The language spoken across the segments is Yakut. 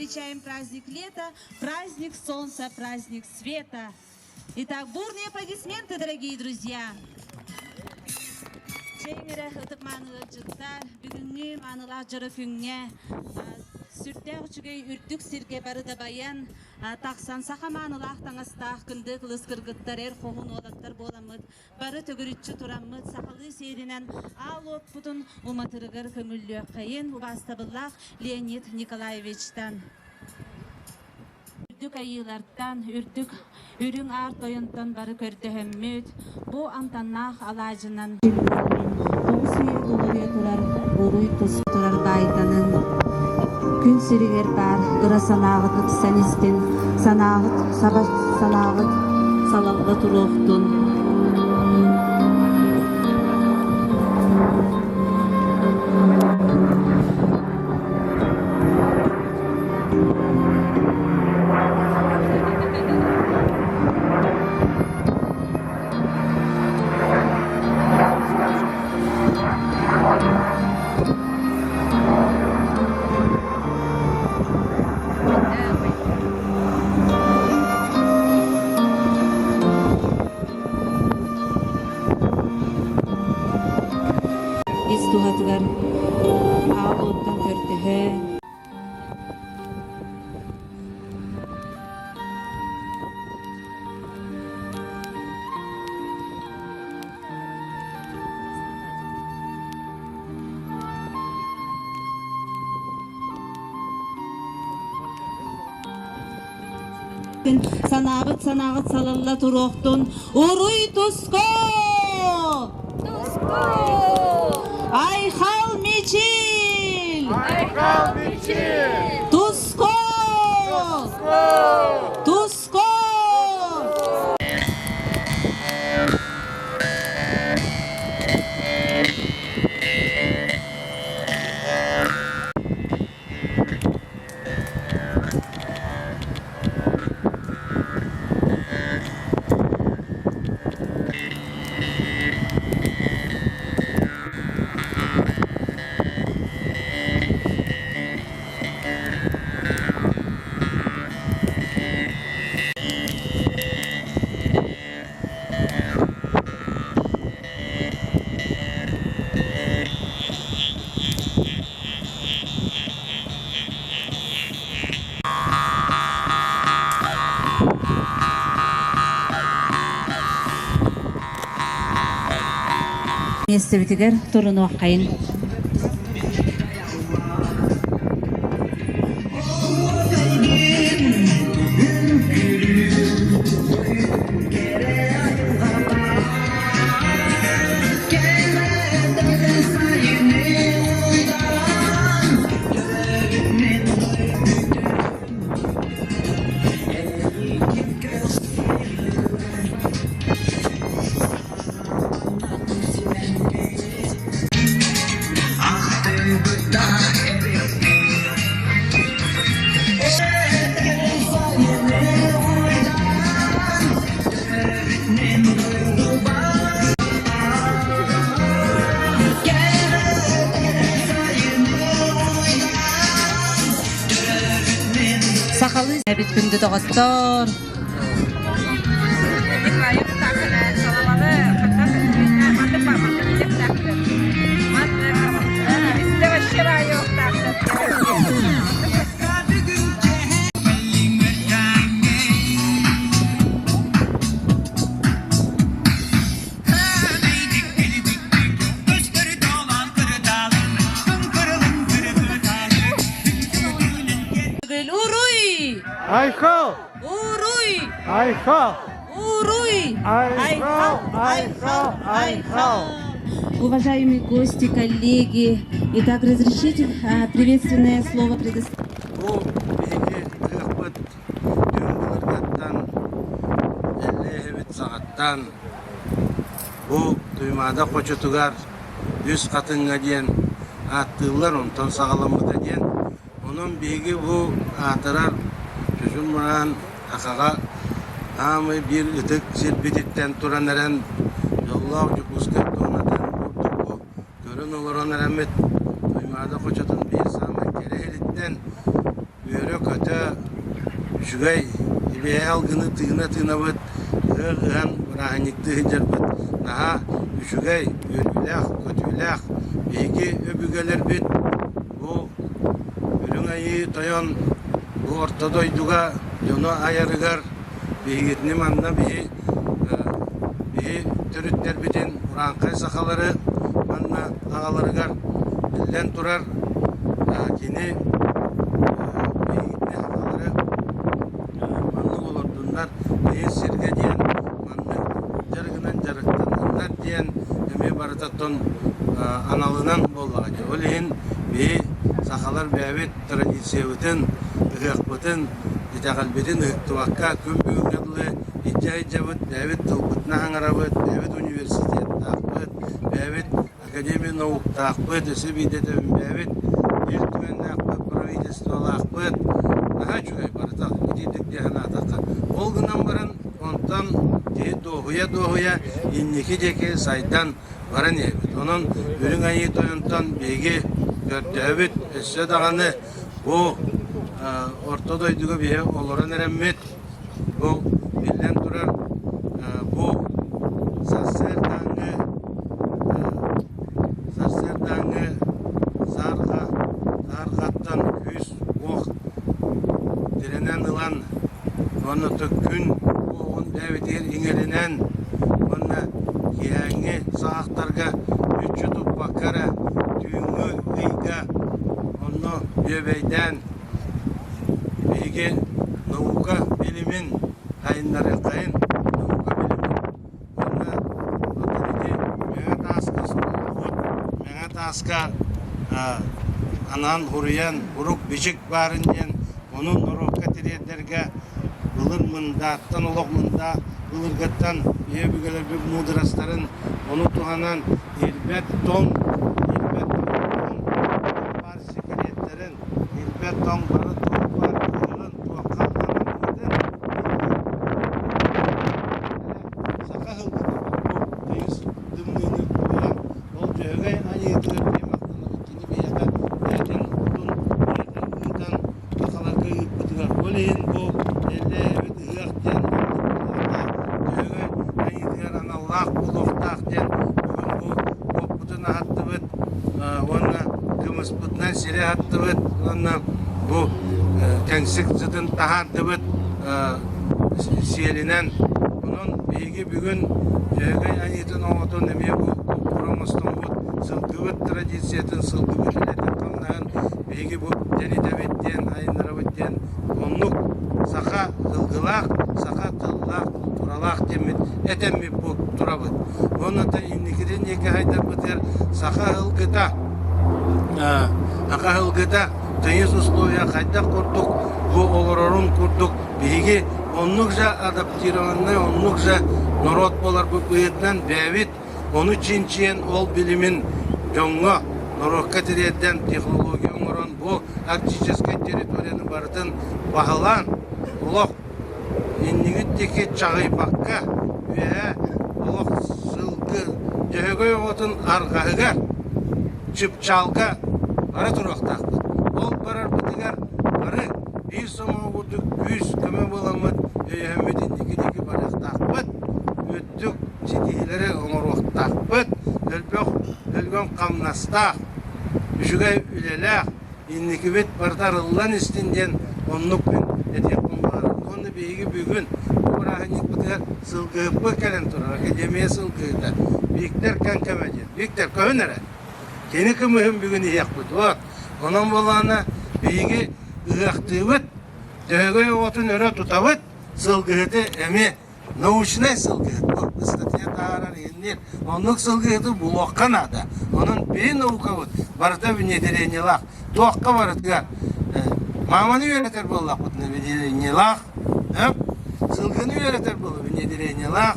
Встречаем праздник лета, праздник солнца, праздник света. Итак, бурные аплодисменты, дорогие друзья! Чэҥэрэ ытык маанылаах бүгүҥҥү маанылаах дьоро күҥҥэ сүрдээх үчүгэй үрдүк сиргэ бары дабайан тахсан саха маанылаах таҥастаах кындыы кылыс кыргыттар эр хоһуун уолаттар буоламмыт бары төгүрүччү тураммыт сахалыы сиэринэн аал уоппутун уматырыгар көҥүллүөххэйин убаастабыллаах Леонид Николаевичтан Үрдүк айыылартан, үрдүк үрүҥ аар тойонтон бары көрдөһөммүт, бу амтаннаах алаадьынан 9 үйэ тулуруйа турар уруй тус турар баайтанын күн сиригэр баар ыра санааҕыт ыпсан истин, санааҕыт саба санааҕыт салалла туруохтун. Ис туһатыгар аал уоттан көрдөһөн Санаабыт санааҕыт салалла туруохтун. Уруй туску! Туску! Айхал Мичил! Айхал Мичил! Туску! Туску! Туску! Миэстэбитигэр турунуоххайын. Сахалыы эбит күндү доҕоттор. Уруй! Айхал! Уруй! Айхал! Уруй! Айхал! Айхал! Айхал! Уважаемые гости, коллеги, итак, разрешите приветственное слово предоставить. Бу биһиги ыһыахпыт түҥ былыргыттан Эллээһибит саҕаттан бу Туймаада хочотугар Үс Хатыҥҥа диэн ааттыыллар, онтон саҕаламмыта диэн. Онон биһиги бу аатырар Чочун Мыраан Акаҕа аамай биир ытык сирбититтэн туран эрэн дьоллоох Дьокуускай туонатын курдук бу көрөн олорон эрэммит Туймаада хочотун биир саамай кэрэ иһиттэн үөрэ-көтө. үчүгэй илиэһэ алгыны тыына-тыынабыт, ыһыах ыһан бырааһынньыктыы сылдьарбыт наһаа үчүгэй, үөрүүлээх, көтүүлээх. Биһиги өбүгэлэрбит бу Үрүҥ Айыы Тойон бу орто дойдуга дьону айарыгар биһигитини манна биһи биһи төрүттэрбитин урааҥхай сахалары манна аҕаларыгар биллэн турар кини биһигитини сахалары маннык олордуннар биһи сиргэ диэн маннык дьарыгынан дьарыктанныннар диэн эмиэ барытаттан аналынан буоллаҕа дии. Ол иһин биһи сахалар бэйэбит традициябытын, ыһыахпытын, итэҕэлбитин ыһыктыбакка күн бүгүҥҥэ дылы илдьэ сылдьабыт, бэйэбит тылбытынан саҥарабыт, бэйэбит университеттаахпыт, бэйэбит академия науктаахпыт, өссө биирдэ этэбин бэйэбит Ил Түмэннээхпит, правительстволаахпыт. Наһаа үчүгэй барыта итиитик дии санаатахха. Ол гынан баран онтон киһи дуоһуйа-дуоһуйа инники диэки сайдан баран иһэбит. Онон Үрүҥ Айыы Тойонтон биһиги көрдөһөбүт, өссө даҕаны бу орто дойдуга биһи олорон эрэммит, бу биллэн турар бу сарсыардааҥҥы сарсыардааҥҥы саарга сааргаттан күүс-уох тирэнэн ылан уонна күн уоҕун бэйэбитигэр иҥэринэн уонна киэһээҥҥи саҕахтарга мүччү туппакка эрэ түүҥҥү ыйга онно бүөбэйдээн биһиги наука билимин сайыннарыаххайын наука билимин уонна оттон ити Мэҥэ тааска суруллубут Мэҥэ тааска анаан уруйан урук-бичик баарын диэн ону норуокка тириэрдэргэ былыр мындааттан олох мындаа былыргыттан ийэ өбүгэлэрбит муударастарын ону туһанан ирбэт тоҥ ирбэт тоҥ баар секреттэрин ирбэт тоҥ бары туох баар кыаҕын туохха анаммытын саха сылгыта бу тыйыс тымныыны тулуйан ол Дьөһөгөй айыытыгар диэн махтанабыт кини биһиэхэ бэйэтин отун бэйэтин ыытан сахаларга ыыппытыгар ол иһин бу Эллээһибит ыһыах диэн буолуохтаах Дьөһөгөй айыытыгар аналлаах буолуохтаах диэн бүгүн бу уоппутун аһаттыбыт уонна кымыспытынан сири аһаттыбыт уонна бу кэҥсик сытын таһаардыбыт сиэлинэн. Онон биһиги бүгүн Дьөһөгөй айыытын оҥотун эмиэ бу култуура оҥостоммут сылгыбыт традициятын, сылгыбыт үлэтин-хамнаһын биһиги бу тэнитэбит диэн, айыннарабыт диэн оннук саха сылгылаах, саха тыллаах, култууралаах диэммит этэммит бу турабыт. Уонна инникитин диэки хайдарбытыгар саха сылгыта саха сылгыта тыйыс условия хайдах курдук бу олорорун курдук биһиги оннук же адаптированный, оннук же норуот буоларбыт быһыытынан бэйэбит ону чинчийэн ол билимин дьоҥҥо, норуокка тириэрдэн технология оҥорон бу арктическай территорияны барытын баһылаан олох иннигит диэки чаҕыйбакка үөһэ олох сылгы Дьөһөгөй оҕотун арҕаһыгар чыпчаалга бара туруохтаахпыт. Ол барарбытыгар бары биир сомоҕо курдук күүс-көмө буоламмыт өйөһөммүт инники диэки барыахтаахпыт, үрдүк ситиһиилэри оҥоруохтаахпыт, өлбөх өлгөм хамнастаах, үчүгэй үлэлээх, инникибит барыта арыллан истин диэн оннук мин этиэхпин баҕарабын. Уонна биһиги бүгүн бу бырааһынньыкпытыгар сылгыһыппыт кэлэн турар, Академия сылгыһыта Виктор Кэҥкэмэ диэн. Виктор, көһүн эрэ. Кини кымыһын бүгүн иһиэхпит. Вот. Онон буоллаҕына биһиги ыһыахтыыбыт, Дьөһөгөй оҕотун өрө тутабыт, сылгыһыты эмиэ научнай сылгыһыт бу ыстатыйа таһаарар иһиннир. Оннук сылгыһыты булуохха наада. Онон биһи наукабыт барыта внедрениелаах. Туохха барытыгар мааманы үөрэтэр буоллахпытына внедрениелаах, сылгыны үөрэтэр буолла внедрениелаах,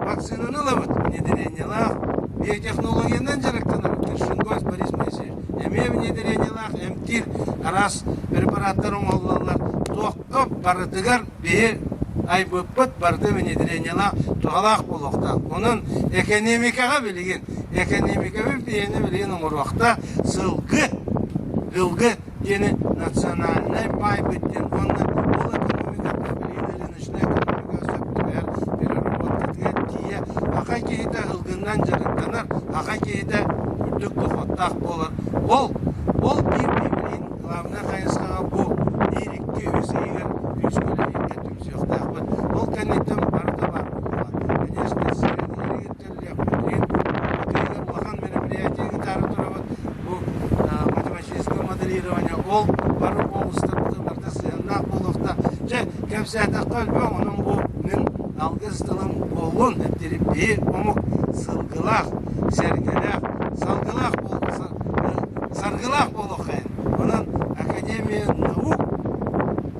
Вакцинаны ылабыт, внедрениелаах, биотехнологиянан дьарыктанабыт, Першингос Борис Моисеевич. Эмиэ внедрениелаах эмтиир араас препараттар оҥоһуллаллар. Туохха барытыгар биһи айбыппыт барыта внедрениелаах, туһалаах буолуохтаах. Онон экэниэмикэҕэ билигин, экэниэмикэбит биһиэнэ билигин оҥоруохтаах сылгы, сылгы диэни национальнай баайбыт диэн уонна. Саха киһитэ үрдүк дохуоттаах буолар. Ол ол биир библиин главнай хайысхаҕа бу биир икки үс ыйыгар күүскэ үлэлииргэ түмсүөхтээхпит. Ол кэнниттэн барыта баар буолуоҕа. Конечно, сирин ыйыгар улахан мероприятие ыытаары турабыт. Бу математическое моделирование ол бары областарбытын барыта сыһыаннаах буолуохтаах. Дьэ, кэпсээтэххэ өлбөҥ, онон бу мин алгыс тылым буоллун, биир омук сылгылаах, сэргэлээх, салгылаах саргылаах буолуоххайын. Онон Академия наук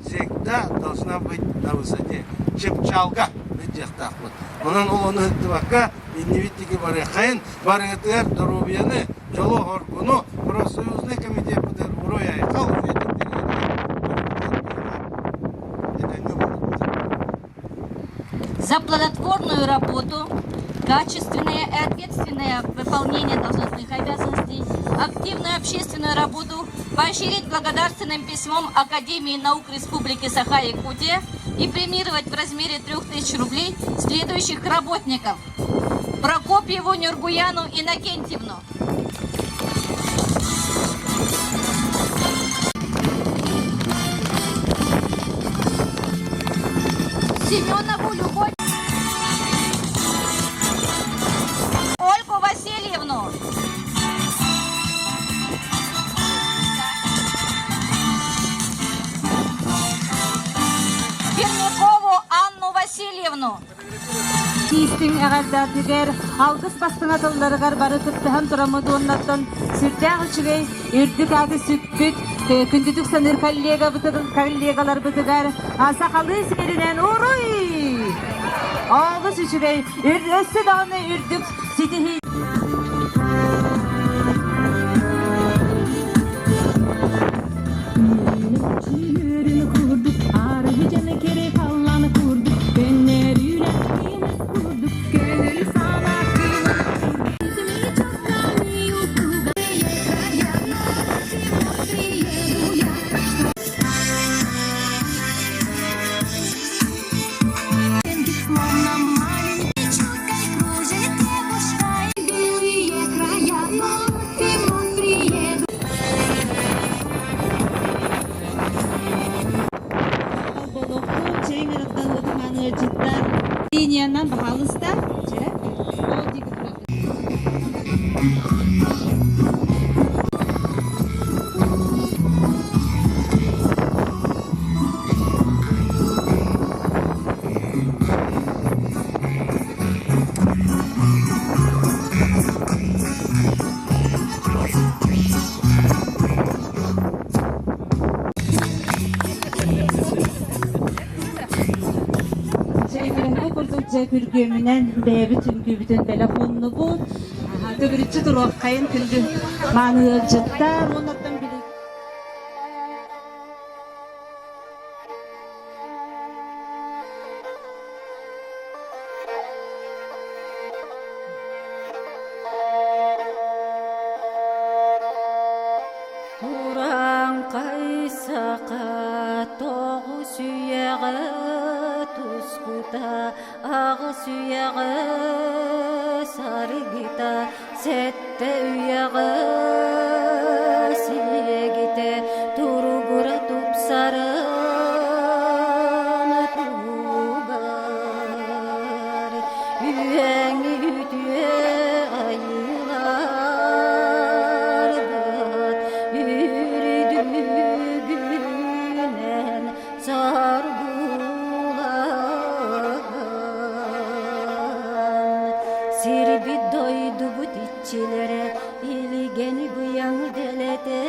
всегда должна быть на высоте. Чыпчаалга ыдьыахтаахпыт. Онон ол ону ыһыктыбакка, иннибит диэки барыаххайын, барыгытыгар доруобуйаны, дьолу-соргуну, профсоюзный комитеппытыгар уруй-айхал За плодотворную работу, качественное и ответственное выполнение должностных обязанностей, активную общественную работу поощрить благодарственным письмом Академии наук Республики Саха-Якутия и премировать в размере 3000 рублей следующих работников. Прокопьеву Нюргуяну Иннокентьевну. Семенову Любовь. Ольгу Васильевну. Пермякову Анну Васильевну. Тиистиҥ эҕэрдээтигэр алгыс бастыҥа тылларыгар бары кыттыһан тураммыт уоннаттан сүрдээх үчүгэй үрдүк ааты сүкпүт күндүтүк саныыр коллегаларбытыгар сахалыы сиэринэн уруй! Олус үчүгэй, өссө даҕаны үрдүк ситиһии Болохтуу чэйиҥ ырыттан ытымаан ыалдьыттар линиянан баһаалыста чэ ол диэки турар Чэймэҥҥэ курдук дьэ күргүөмүнэн бэйэбит үҥкүүбүтүн бэлэх ууннубут. Төгүрүччү туруоххайын күндү мааны ыалдьыттар уоннаттан билигин Урааҥхай саха тоҕус үйэҕэ тускута, аҕыс үйэҕэ саргыта, сэттэ үйэҕэ сиэгитэ туругура тупсарын туһугар үөҥи үтүө айыыларбыт үрдүгүнэн саргылаан сирбит дойдубут иччилэрэ илигэни быйаҥ дэлэтэн.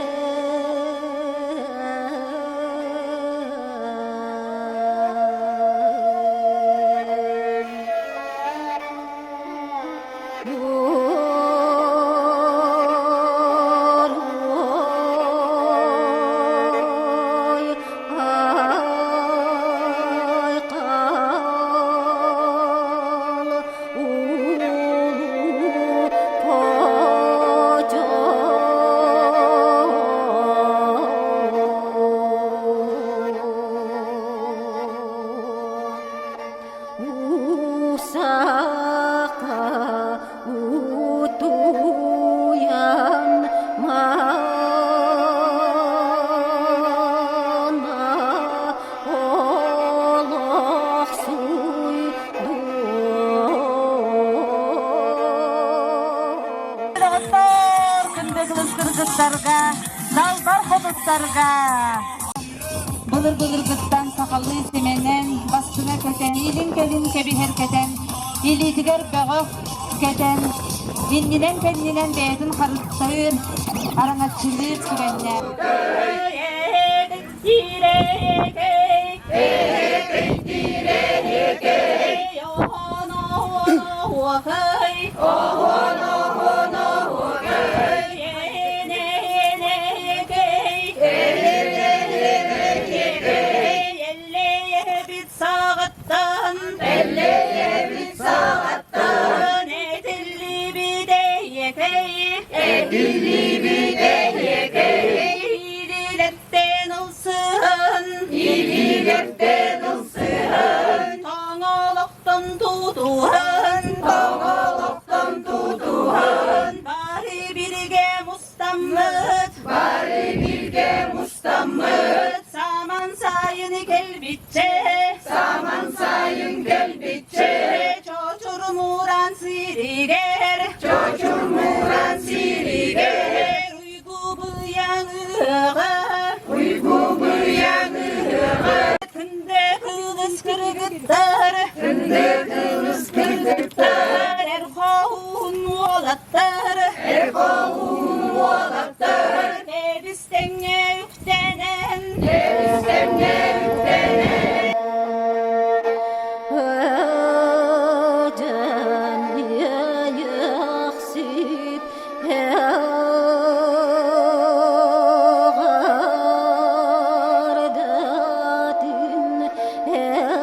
кыргыттарга! Былыр-былыргыттан сахалыы симэнэн, бастыҥа көтөн, илин-кэлин кэбиһэр кэтэн, илиитигэр бөҕөх кэтэн, иннинэн-кэннинэн бэйэтин харыстыыр, араҥаччылыыр түгэннээх. Саҕаттан, эллэйэбит саҕаттан, этиллибит эйэкэй, этиллибит эйэкэй, илиилэртэн ылсыһан, илиилэртэн ылсыһан, тоҥолохтон тутуһан, тоҥолохтон тутуһан, бары биригэ мустаммыт, бары бииргэ мустаммыт, саман сайын кэлбитчэ, саман сайын кэлбитчэ, чочурмуран сиригэр, чочурмуран сиригэр, уйгу быйаҥ ыһыаҕа, уйгу быйаҥ ыһыаҕа, күндэ кылыс кыргыттар, күндэ кылыс кыргыттар, эр хоһуун уолаттар, эр хоһуун уолаттар, тэбис-тэҥҥэ үктэнэн, тэбис-тэҥҥэ үктэнэн. Дьон иэйэхсит эҕэрдэтин этэбин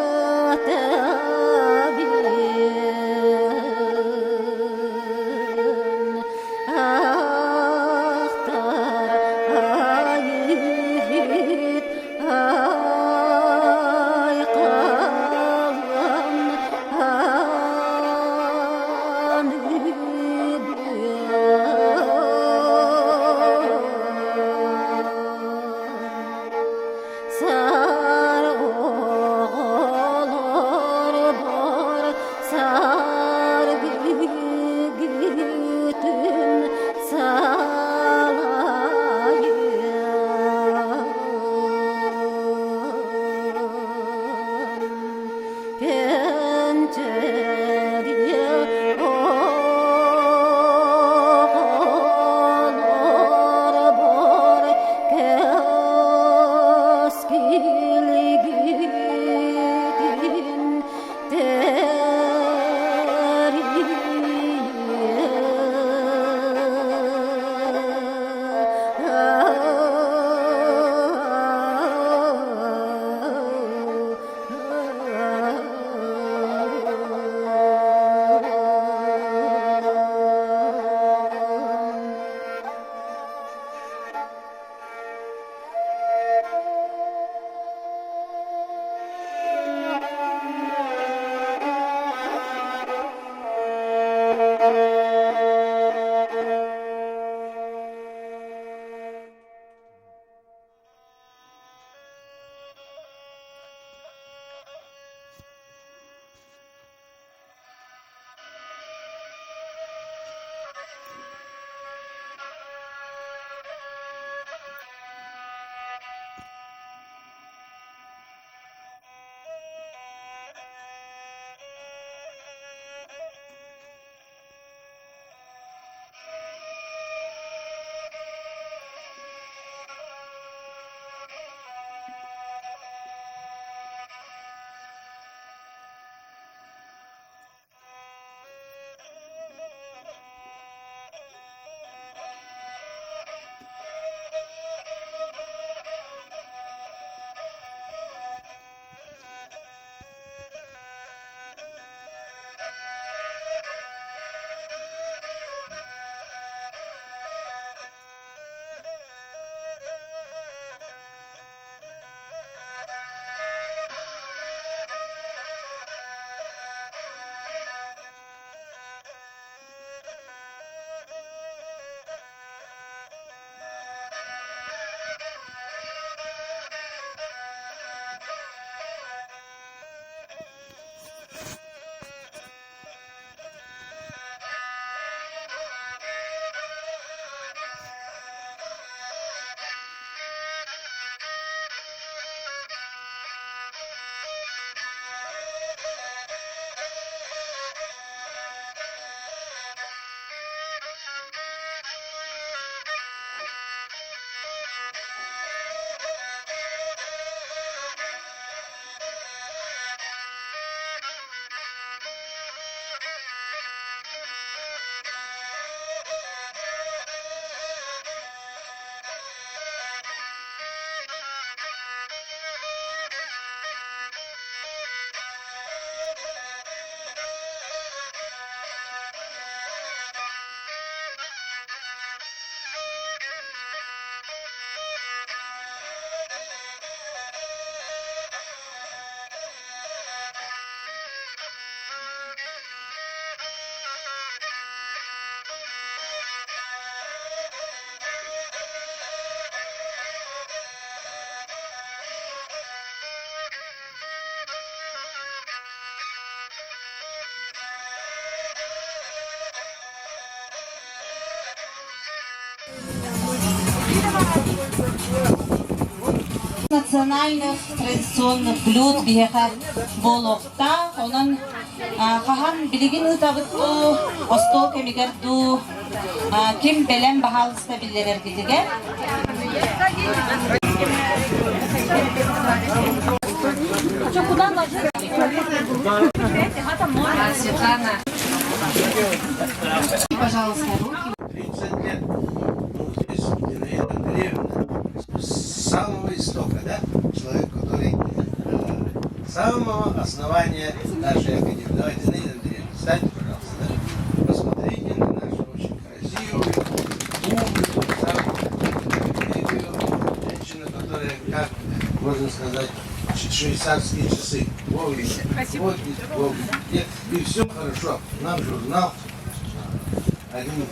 ахтар. Национальных традиционных блюд биһиэхэ буолуохтаах. Онон хаһан билигин ыытабыт дуу, остуол кэмигэр дуу, ким бэлэм баһаалыста биллэрэргитигэр. Светлана. Пожалуйста, руки. 30 лет, ну, здесь Зинаида Андреевна, с самого истока, да, человек, который с самого основания нашей академии. Давайте, Зинаида Андреевна, встаньте, пожалуйста, да? Посмотрите на нашу очень красивую, умную, самую женщину, которая, как можно сказать, швейцарские часы. Вовремя. Спасибо. Вовремя. И все хорошо. Нам журнал один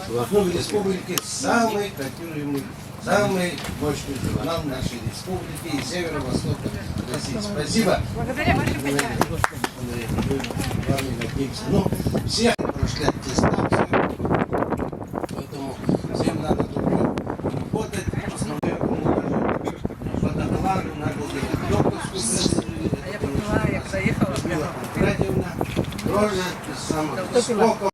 в республике самый котируемый, самый мощный журнал нашей республики и северо-востока России. Спасибо. Благодаря вашей Андрей, мы вами гордимся. Ну, всех прошли аттестацию, поэтому всем надо только работать. Основное, кому даже по докладу надо делать докторскую. Я поняла, я когда ехала. Людмила Кондратьевна, тоже из самых истоков. Вот.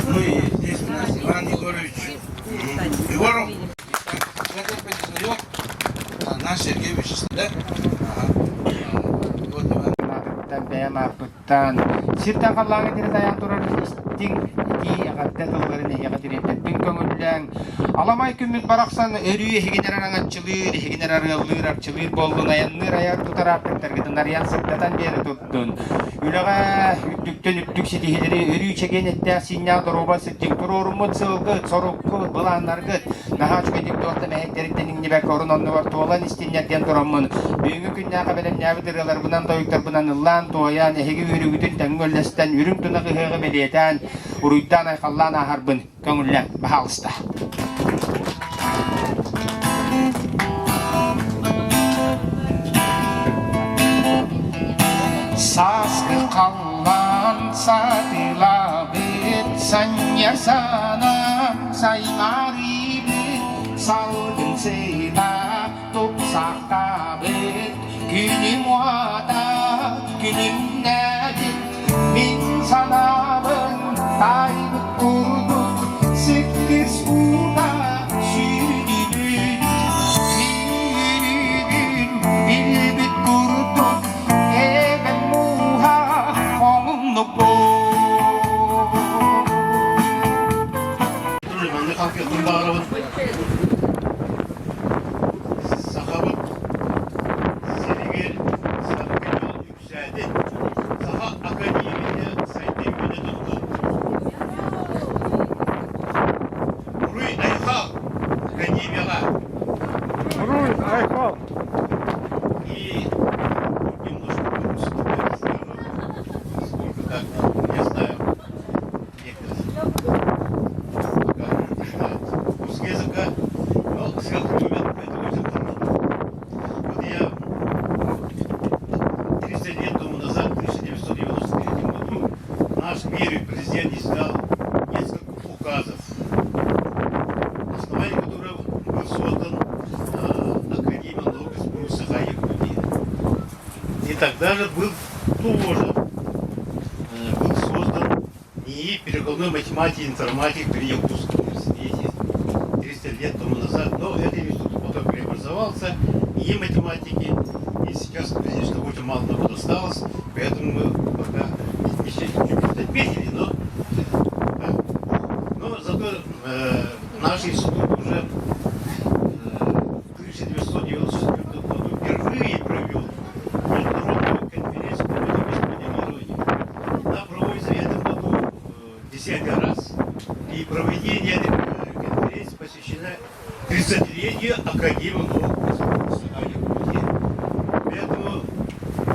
Ну и здесь у нас Иван Егорович Егоров. Это признает наш Сергей Вячеславович, да? Ага. Вот Иван. Бэйэм ааппыттан сиртэн халлааҥҥа диэри тайаан турар истиҥ итии эҕэрдэ тылларын эһиэхэ тириэрдэрбин көҥүллээҥ. Аламай күммүт барахсан өрүү эһигинэр араҥаччылыыр, эһигинэр арыаллыыр, арчылыыр буоллун, айанныыр айар тутар аартыктаргытын арыйан сырдатан биэрэ турдун. Үлэҕэ үрдүктэн үрдүк ситиһиилэри өрүү чэгиэн эттээх-сииннээх доруобай сылдьыҥ, туруоруммут сылгыт, соруккут, былааннаргыт наһаа үчүгэйдик туох да мэһэйдэриттэн иҥнибэккэ орун оннугар туолан истиннэр диэн тураммын, бүгүҥҥү күннээхи бэлэмнээбит ырыаларбынан, тойуктарбынан ыллаан-туойан, эһиги үөрүүгүтүн тэҥҥэ үллэстэн, үрүҥ тунах ыһыаҕы бэлиэтээн, уруйдаан-айхаллаан ааһарбын көҥүллээн, баһаалыста. Сааскы халлаан сатыылаабыт, санньыар санаам саймаарыыбыт, салгын сыта тупсахтаабыт, күнүм уота күлүмнээбит, мин санаабын таайбыт курдук сиккис уута сүүрдүбүт, мин билбит курдук эбэм мууһа хоҥнубут. Маннык халкыахпын баҕарабын. Сахабыт сиригэр сахабыт үксээтин, Саха академията сайдыы үүнэ турдун. Уруй айхал академияҕа! Уруй айхал! И немножко по-русски скажу, сколько так, я знаю, некоторые пока не знают русского языка, но всех любят, это очень хорошо. Вот я 30 лет тому назад, в 1993 году, наш первый президент издал несколько указов, на основании которых был создан Академия наук СПБГУ Саха Якутии. И тогда же был тоже был создан НИИ перекладной математики и информатики при Якутском университете 300 лет тому назад. Но этот институт потом преобразовался, НИИ математики, и сейчас, конечно, очень мало народу осталось, поэтому мы пока еще чуть-чуть отметили, но, да. Но зато наш институт уже в 1994 году впервые провел международную конференцию по математическому моделированию. Она проводится в этом году десятый раз. И проведение этой конференции посвящено 30-летию Академии наук Республики Якутии. Поэтому ну,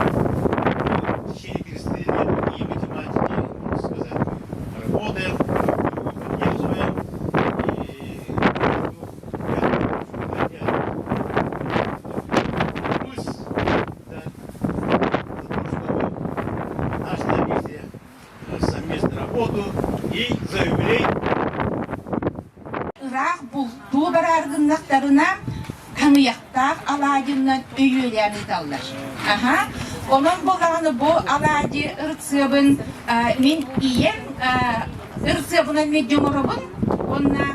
в течение 30 лет и математики, можно сказать, мы работаем, поддерживаем. И ну, я хочу плюс, да, за то, чтобы наша комиссия работу и за юбилей. Ыраах бултуу бараар гыннахтарына хаҥыйахтаах алаадьыннан өйүөлээн ыыталлар. Аха. Онон буоллаҕына бу алаадьы ырыцыабын мин ийэм ырыцыабынан мен дьоҥоробун уонна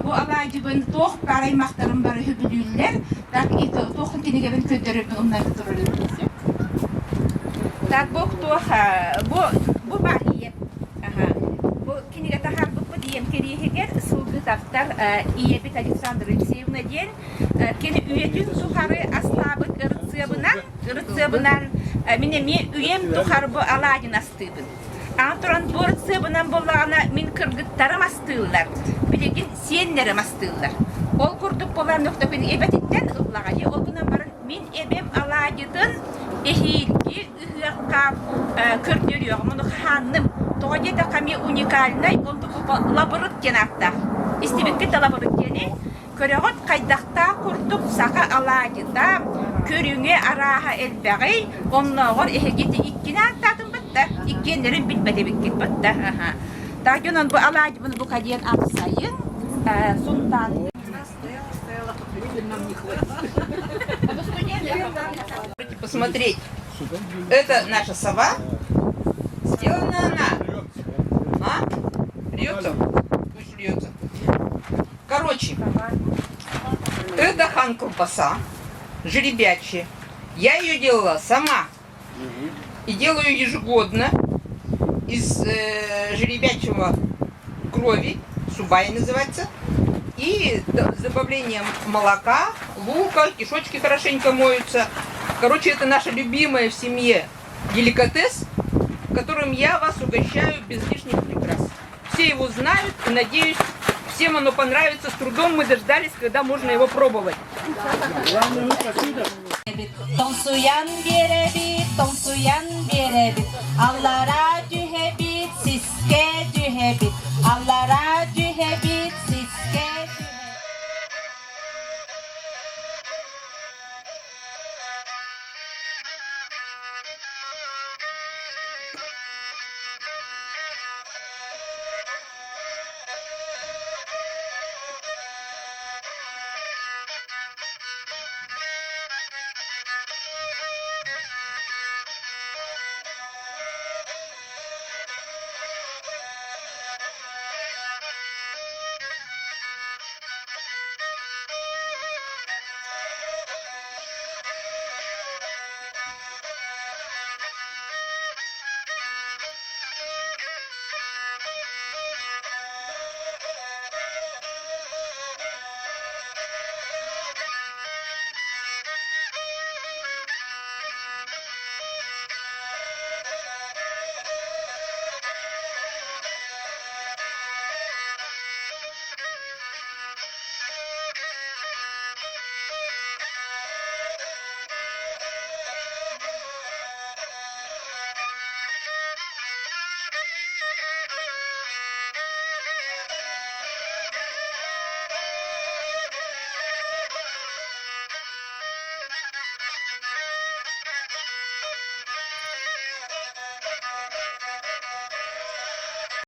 бу алаадьыбын туох баар аймахтарым бары сөбүлүүллэр. Так и туох кинигэбин көрдөрөрбүн умнан турар Так бу туох бу бу баар ийэм. Аха. Бу кинигэ таһаарбыппыт ийэм кэриэһигэр Сылгытовтар ийэбит Александра Алексеевна диэн кини үйэтин тухары астаабыт ырыцыабынан ырыцыабынан мин эмиэ үйэм тухары бу алаадьын астыыбын. Аны туран бу ырыцыабынан буоллаҕына мин кыргыттарым астыыллар, билигин сиэннэрим астыыллар. Ол курдук буолан нөхтөкүн эбэтиттэн ыллаҕа дии, ол гынан баран мин эбэм алаадьытын эһиилги ыһыахха көрдөрүөҕүм, ону хаһаанным. Тоҕо диэтэххэ эмиэ уникальнай, онтукупа лабырык диэн ааттаах. Истибиккит да лабырык диэни? Көрөҕүт хайдахтаах курдук саха алаадьыта, көрүҥэ арааһа элбэҕий, оннооҕор эһиги ити иккини ааттаатым батта, иккиэннэрин билбэт эбиккит батта. Так дьонон бу алаадьыбын бука диэн амсайын, сунтаан Посмотреть. Это наша сова. Сделана она. А? Льется? Пусть льется. Короче, это хан колбаса, жеребячая. Я ее делала сама. И делаю ежегодно из жеребячего крови, субай называется, и с добавлением молока, лука, кишочки хорошенько моются. Короче, это наша любимая в семье деликатес, которым я вас угощаю без лишних прикрас. Все его знают и, надеюсь, всем оно понравится. С трудом мы дождались, когда можно его пробовать. Тоҥсуйан биэрэбит, тоҥсуйан биэрэбит, аллара түһэбит, сискэ түһэбит, аллара түһэбит, сискэ түһэбит.